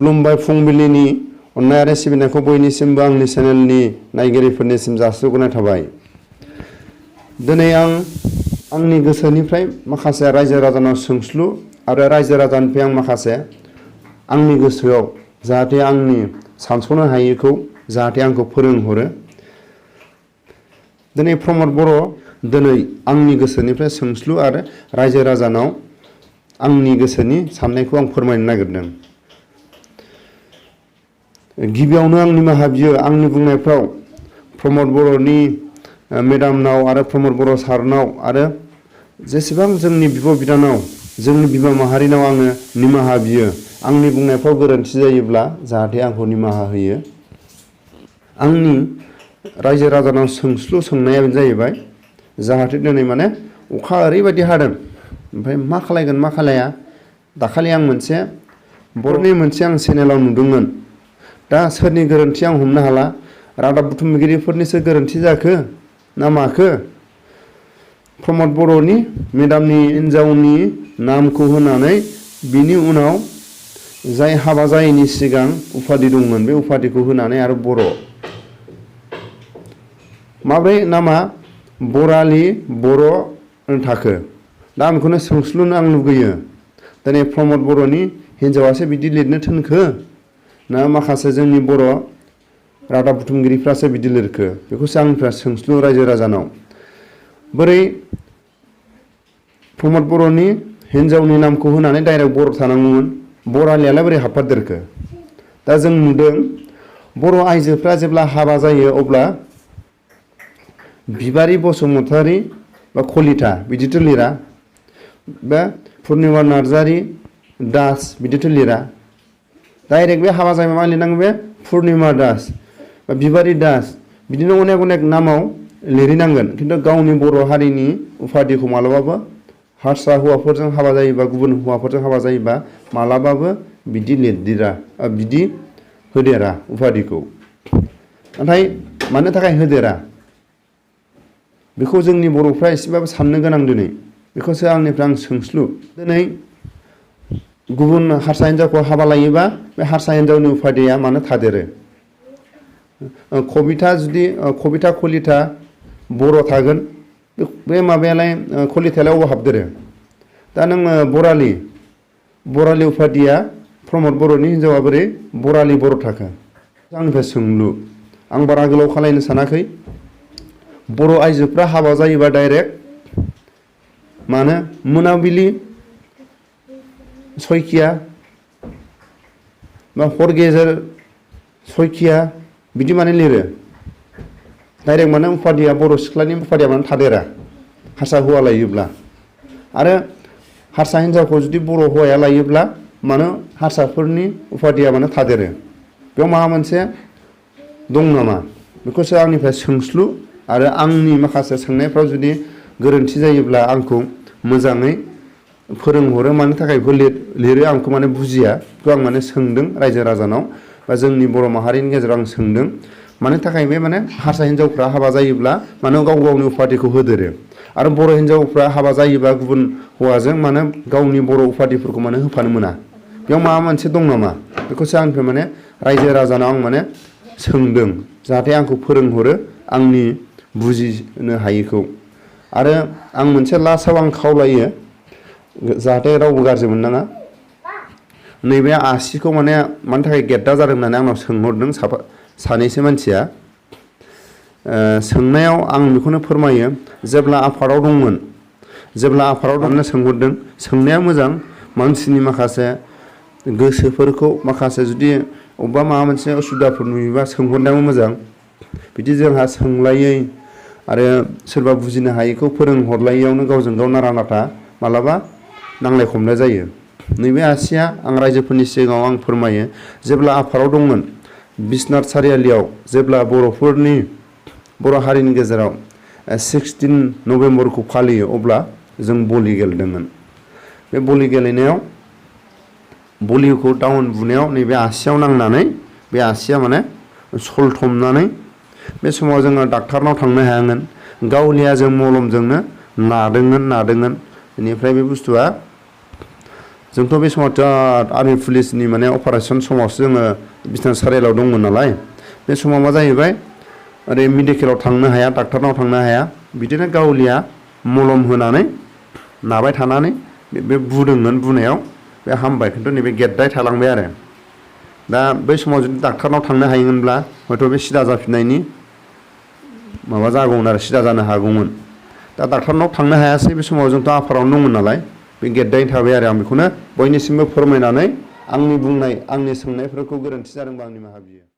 खुलुमबाय फुंबिलिनि अननाय आरो सिबिनायखौ बयनिसिमबो आंनि चेनेलनि नायगिरिफोरनिसिम जासिहरनाय थाबाय। दिनै आं आंनि गोसोनिफ्राय माखासे रायजो राजानाव सोंस्लु आरो रायजो राजानिफ्राय आं माखासे आंनि गोसोआव जाहाथे आंनि सानस'नो हायैखौ जाहाथे आंखौ फोरोंहरो। दिनै प्रमद बर' दिनै आंनि गोसोनिफ्राय सोंस्लु आरो रायजो राजानाव आंनि गोसोनि साननायखौ आं फोरमायनो नागिरदों। गिबियावनो आं निमाहा बियो आंनि बुंनायफ्राव प्रमद बर'नि मेडामनाव आरो प्रमद बर' सारनाव आरो जेसेबां जोंनि बिब' बिनानाव जोंनि बिमा माहारिनाव आङो निमाहा बियो। आंनि बुंनायफ्राव गोरोन्थि जायोब्ला जाहाथे आंखौ निमाहा होयो। आंनि रायजो राजानाव सोंस्लु सोंनाया जाहैबाय जाहाथे दिनै माने अखा ओरैबायदि हादों ओमफ्राय मा खालायगोन मा खालाया। दाखालि आं मोनसे बर'नि मोनसे आं चेनेलाव नुदोंमोन। दा सोरनि गोरोन्थि आं हमनो हाला, रादाब बुथुमगिरिफोरनिसो गोरोन्थि जाखो ना माखो। प्रमद बर'नि मेडामनि हिन्जावनि नामखौ होनानै बिनि उनाव जाय हाबा जायैनि सिगां उपाधि दंमोन बे उपाधिखौ होनानै आरो बर' माब्रै नामा बरालि बर' थाखो। दा आं बेखौनो सोंस्लुनो आं लुगैयो दिनै प्रमद बर'नि हिन्जावासो बिदि लिरनो थोनखो ना माखासे जोंनि बर' रादाब बुथुमगिरिफ्रासो बिदि लिरखो बेखौसो आंनिफ्राय सोंस्लु रायजो राजानाव। बोरै प्रमद बर'नि हिन्जावनि नामखौ होनानै डाइरेक्ट बर' थानांगौमोन, बरालियालाय बोरै हाबफादेरखो। दा जों नुदों बर' आइजोफ्रा जेब्ला हाबा जायो अब्ला बिबारि बसुमतारी बा कलिता बिदिथ' लिरा, बा पुर्निमा नार्जारी दास बिदिथ' लिरा। डाइरेक्ट बे हाबा जायोबा मा लिरनांगौ बे पुर्निमा दास बा बिबारि दास बिदिनो अनेक अनेक नामाव लिरहैनांगोन। खिन्थु गावनि बर' हारिनि उपाधिखौ मालाबाबो हारसा हौवाफोरजों हाबा जायोबा गुबुन हौवाफोरजों हाबा जायोबा मालाबाबो बिदि लिरदेरा बिदि होदेरा उपाधिखौ। नाथाय मानो थाखाय होदेरा बेखौ जोंनि बर'फ्रा एसेबाबो साननो गोनां। दिनै बेखौसो आंनिफ्राय आं सोंस्लु। दिनै गुबुन हारसा हिन्जावखौ हाबा लायोबा बे हारसा हिन्जावनि उपाधिया मानो थादेरो। कबिता जुदि कबिता कलिता बर' थागोन बे माबायालाय कलितायालाय अबाव हाबदेरो। दा नों बरालि उपाधिया प्रमद बर'नि हिन्जावा बोरै बरालि बर' थाखो। आंनिफ्राय सोंलु आं बारा गोलाव खालायनो सानाखै। बर' आइजोफ्रा हाबा जायोबा डाइरेक्ट मानो मोनाबिलि सयखिया बा हर गेजेर सयखिया बिदि माने लिरो। डाइरेक्ट माने उपाधिया बर' सिख्लानि उपाधिया माने थादेरा हारसा हौवा लायोब्ला। आरो हारसा हिन्जावखौ जुदि बर' हौवाया लायोब्ला मानो हारसाफोरनि उपाधिया मानो थादेरो। बेयाव माबा मोनसे दं नामा बेखौसो आंनिफ्राय सोंस्लु। आरो आंनि माखासे सोंनायफ्राव जुदि गोरोन्थि जायोब्ला आंखौ मोजाङै फोरोंहरो। मानि थाखाय बेखौ लिरो आं बेखौ माने बुजिया। बेखौ आं माने सोंदों रायजो राजानाव बा जोंनि बर' माहारिनि गेजेराव आं सोंदों मानि थाखाय बे माने हारसा हिन्जावफ्रा हाबा जायोब्ला मानो गाव गावनि उपाधिखौ होदेरो आरो बर' हिन्जावफ्रा हाबा जायोबा गुबुन हौवाजों मानो गावनि बर' उपाधिफोरखौ मानो होफानो मोना। बेयाव माबा मोनसे दं नामा बेखौसो आंनिफ्राय माने रायजो राजानाव आं माने सोंदों जाहाथे आंखौ फोरोंहरो आंनि बुजिनो हायैखौ। आरो आं मोनसे लास्टआव आं खावलायो जाहाथे रावबो गाज्रि मोननाङा। नैबे आसिखौ माने मानि थाखाय गेद्दा जादों होननानै आंनाव सोंहरदों सानैसो मानसिया। सोंनायाव आं बेखौनो फोरमायो जेब्ला आफादाव दंमोन थांनो सोंहरदों। सोंनाया मोजां मानसिनि माखासे गोसोफोरखौ माखासे जुदि अबेबा माबा मोनसे उसुबिदाफोर नुयोबा सोंहरनायाबो मोजां। बिदि जोंहा सोंलायै आरो सोरबा बुजिनो हायैखौ फोरोंहरलायैयावनो गावजों गाव नारा नाथा मालाबा नांलाय खमलाय जायो। नैबे आसिया आं रायजोफोरनि सिगाङाव आं फोरमायो जेब्ला आफादाव दंमोन बिश्वनाथ सारियालियाव जेब्ला बर' हारिनि गेजेराव 16 नभेम्बरखौ फालियो अब्ला जों भलि गेलेदोंमोन। बे भलि गेलेनायाव भलिखौ डाउन बुनायाव नैबे आसियाव नांनानै बे आसिया माने सलथमनानै बे समाव जोङो डाक्टारनाव थांनो हायामोन। गावलियाजों मलमजोंनो नादोंमोन। बेनिफ्राय बे बुस्थुआ जोंथ' बे समाव बिराद आर्मि पुलिसनि माने अपारेशन समावसो जोङो बिसनाथ सारिआलियाव दंमोन नालाय बे समाव मा जाहैबाय ओरै मेडिकेलाव थांनो हाया डाक्टारनाव थांनो हाया बिदिनो गावलिया मलम होनानै नाबाय थानानै बे बुदोंमोन बुनायाव बे हामबाय खिन्थु नैबे गेद्दाय थालांबाय आरो दा बै समाव जुदि डाक्टारनाव थांनो हायोमोनब्ला हयथ' बे सिदा जाफिननायनि माबा जागौमोन आरो सिदा जानो हागौमोन दा डाक्टारनाव थांनो हायासै बे समाव जोंथ' आफारावनो दंमोन नालाय बे गेद्दायैनो थाबाय आरो आं बेखौनो बयनिसिमबो फोरमायनानै आंनि बुंनाय आंनि सोंनायफोरखौ गोरोन्थि जादोंबा आंनि निमाहा बियो